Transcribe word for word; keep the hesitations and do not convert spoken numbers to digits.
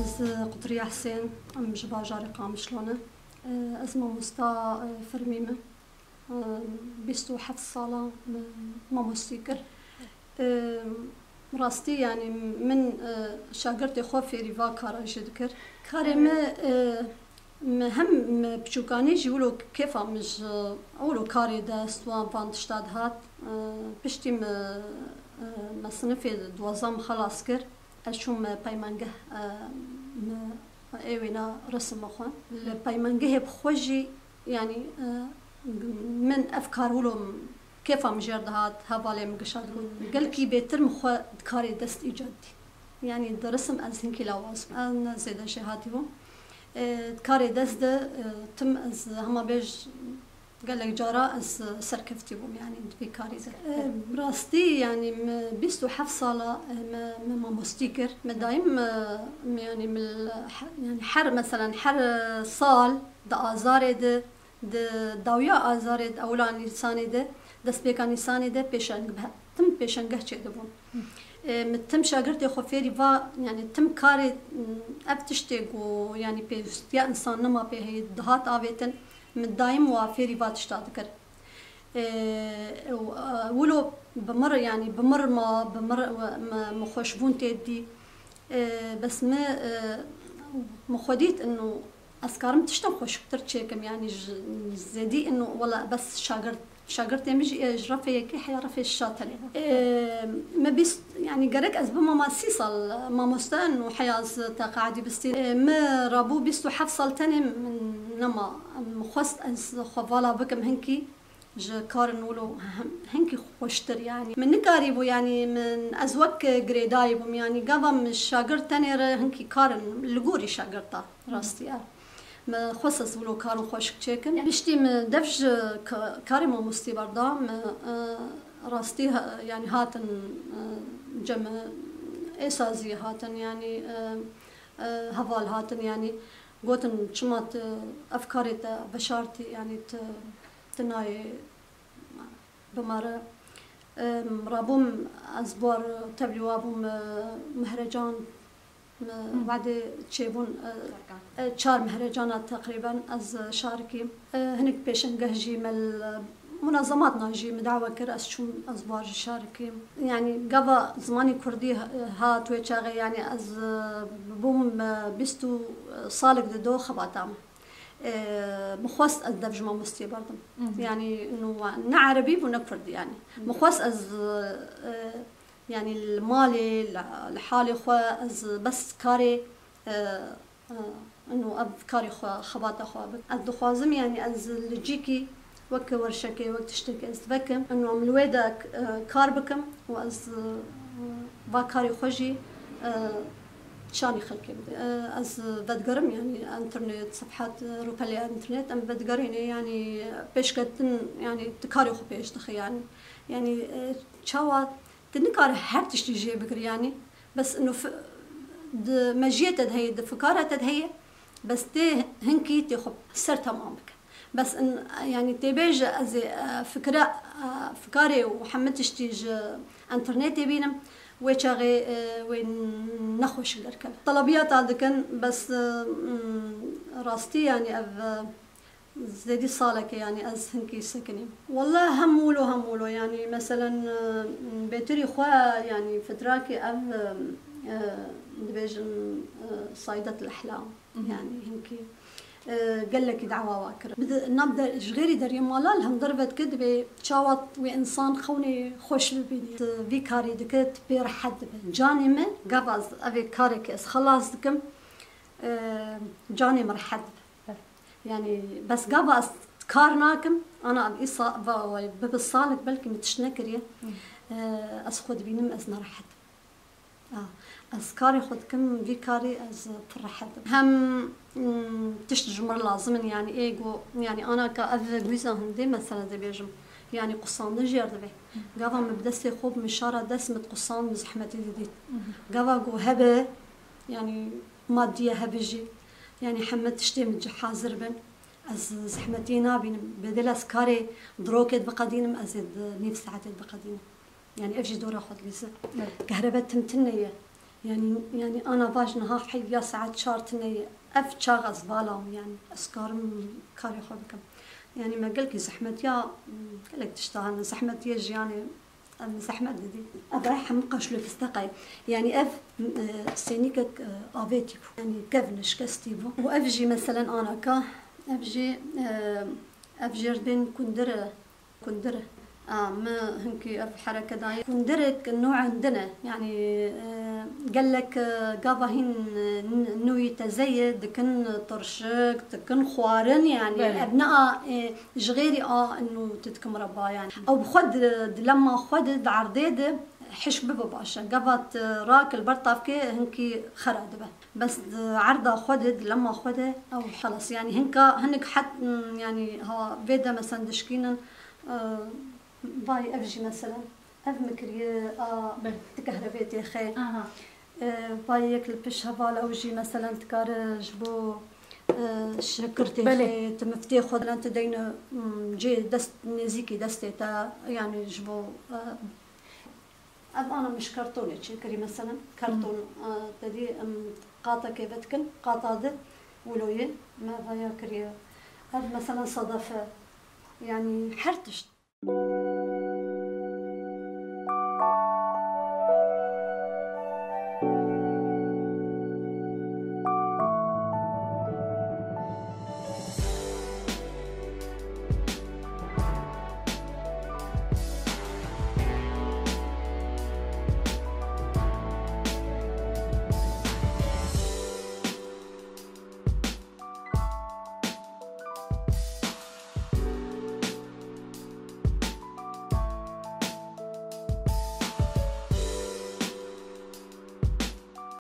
Ez Qudriye Hisên, em ji bajarê Qamişlo ne. Ez mamosta fermî me. Bîst û heft sala me mamostî kir. Rastî, yanî min şagirtê xwe fêrî va kara jî dikir. Karê me, me hem me piçûkanî jî wilo kêfa min ji wilo karê dest wan van tişta dihat. Piştî me, me sinifê duwazdeh min xelas kir. Ez çûm peymangeh, me ê wêna resim xwe. Li peymangehê bi xwe jî, yanî, min ev kar wilo kêfa min jêr dihat, hevalê min gişa digot. Gelkî bêtir min xwe di karê dest îcad dî. Yanî di resim ez hinkî lawaz bûm. Ez ne zêde jêhatî bûm. Di karê dest de, tim ez hema bêj gelek cara ez serkeftî bûm, yanî di vê karî de. Bi rastî, yanî me bîst û heft sala me, me mamostî kir. Me dayim, me, yanî me, yanî her, meselen her sal di azarê de, di dawiya azarê, di ewila Nîsanê de, destpêka Nîsanê de pêşeng-, tim pêşengeh çêdibûn. Min tim şagirtê xwe fêrî va, yanî tim karê, ev tiştê ku, yanî pêwîstiya însan nema pê heye, dihat avêtin. Min dayim wa fêrî va tişta dikir. Û wilo bi mir, yanî bi mir ma, bi mir me, me xweşbûn tê dî. Bes me, me xwe dît ino ez karim tişta xweşiktir çêkim, yanî ji zêdî ino wela bes şagirt, şagirtê min jî, e, ji refê yekê heya refê şişa tenê. Me bîst, yanî gerek ez bimama sî sal mamoste ino heya ez teqaedî bistî. Me rabû bîst û heft sal tenê min nema, min xwest ez xwe vala bikim hinkî. Ji karin wilo hem, hinkî xweştir, yanî. Min nikarîbû, yanî min, ez wek girêdayî bûm, yanî gava min şagird tenê re hinkî karin li gorî şagirta, rastî ya. Min xwest ez wilo karin xweşik çêkim. Piştî min dev ji ka-, karê mamostî berda, min, e, rastî ha-, yanî hatin, e, cem, êsa zî hatin, yanî, e, e, heval hatin, yanî gotin çima tu ev karê te veşartî, yanî tu, tu nayê bimare. Em, rabûm ez bar tevlî wa bûm, e, mehrecan, e, wedê çêbûn, e, e, çar mehrecana teqrîben ez şarikîm. E, hinek pêşengeh jî me li munazematna jî min dawe kir, ez çûm, ez bar jî şarikîm. Yanî gava zimanê kurdî ha-, hat wê çaxê, yanî ez, e, bûm, e, bîst û salik di do xebata min. E, min xwest ez dev ji mamostiyê berdim. Yanî, ino ne erebî bû ne kurdî, yanî. Min xwest ez, e, yanî li malê, li, li halê xwe ez bes karê, e, e, ino ev karê xwe, xebata xwe bikim. Ez dixwazim, yanî ez li cîkî wek werşekê, wek tiştekê ez vekim. Ino em li wê de, e, kar bikim û ez, e, va karê xwe jî, e, şanî xelkê bide. E, ez vedigerim, yanî, înternet, sefhat, e, rûpelê înternet, em vedigerînê, yanî, pêşketin, yanî, tu karê xwe pêş dixî, yanî. Yanî, e, çawa tu nikare her tiştî jê bigirî, yanî, bes ino fi-, di mejiyê te de heye, di fikara te de heye, bes tê hinkî tê xwe ser temam bike. Bes in, yanî tê bêje ez ê, e, fikra, e, fikarê û hemî tiştî ji înternetê bînim, wê çaxê, e, wê nexweş li derkeve. Telebiyata dikin, bes, e, mm, rastî, yanî ev, e, zêdî saleke, yanî ez hinkî sekinîm. Wele hem wilo hem wilo, yanî meselen, e, bêtirî xwe, yanî fitrakî ev, e, e, dibêjin, e, saydet lehlam. Yanî hinkî, e, gelekî dawa wa kirin. Bi de-, nav de-, ji xêrî deriyê mala li hem derve dike, divê çawa wê însan xewnê xweş bibînî. Tu vî karî dike, tu pê rehet dibe. Canê min, gava ez evê karekî ez xelas dikim, e, canê min rehet dibe. Yanî bes gava ez kar nakim, ana ev îsa, va, va, bibe salek belkî min tişt nekiriye. E, ez xwe dibînim, ez nerehet im. A, ez karê xwe dikim, vî karî ez pir rehet im. Hem, mm, tişt ji mir lazim in, yanî ê go, yanî ana ka ev guîza hindê mesela dibêjim, yanî qusandin jêr dibe. Gava min bi destê xwe, bi min şara dest min diqusand, min zehmetî didît. Gava go hebe, yanî maddiye hebe jî, yanî heme tiştê min ci hazir bin. Ez zehmetiyê nabînim. Bedel ez karê di rokê de biqedînim, ez ê di nîv saetê de biqedînim. Yanî ev jî dora xwe dilîze. Evet. Kehrebe tim tune ye. Yani, yani ana vaj niha heyviya saet çar tine ye. Ev çax ez vala min, yani ez karim karê xwe bikim. Yani me gelkî zehmetiya, gelek tişta hene. Zehmetiye jiyanê, em zehmet didî. Ev hemû qaşlo fisteqa ye. Yani ev, e, sênîkek, e, avêtî bû. Yani kevin şikestî bû. Û ev jî meselen anaka, ev jî, e, ev jêrdên kundir e. Kundir. A, min hinkî ev hereke dayê. Kundirek nû din e. Yanî, e, gelek, e, gava hîn, e, n-, nûyî teze ye, dikin turşik, dikin xwarin, yanî Belê. Ev ne a, e, ji xêrî a nû tu dikim reba, yanî. Ew bi xwe di, di lema xwe de, di erdê de hişk bibe baş e. Gava tu rak li ber tavkê hinkî xera dibe. Bes di erda xwe de, di lema xwe de, ew xelas. Yanî hinka, hinik het, m, yanî ha vê de mesen dişkînin, e, vay ev jî meselen, ev min kiriye, a, Belê. Di kehrebê têxe. Aha. E, vay yek li pişt heval ew jî meselen dikare ji bo, e, şikir Belê. Têxe, tu miftê xwe dilen tu deyne, m, cê dest, nêzîkî destê te, yanî ji bo, e, Ev ana min ji kartonê çêkirî, meselen, karton, Hmm. e, te dî em qatekê vedikin, qata di wilo ye, me vaya kiriye. Ev, meselen, sedefe, yanî her tişt.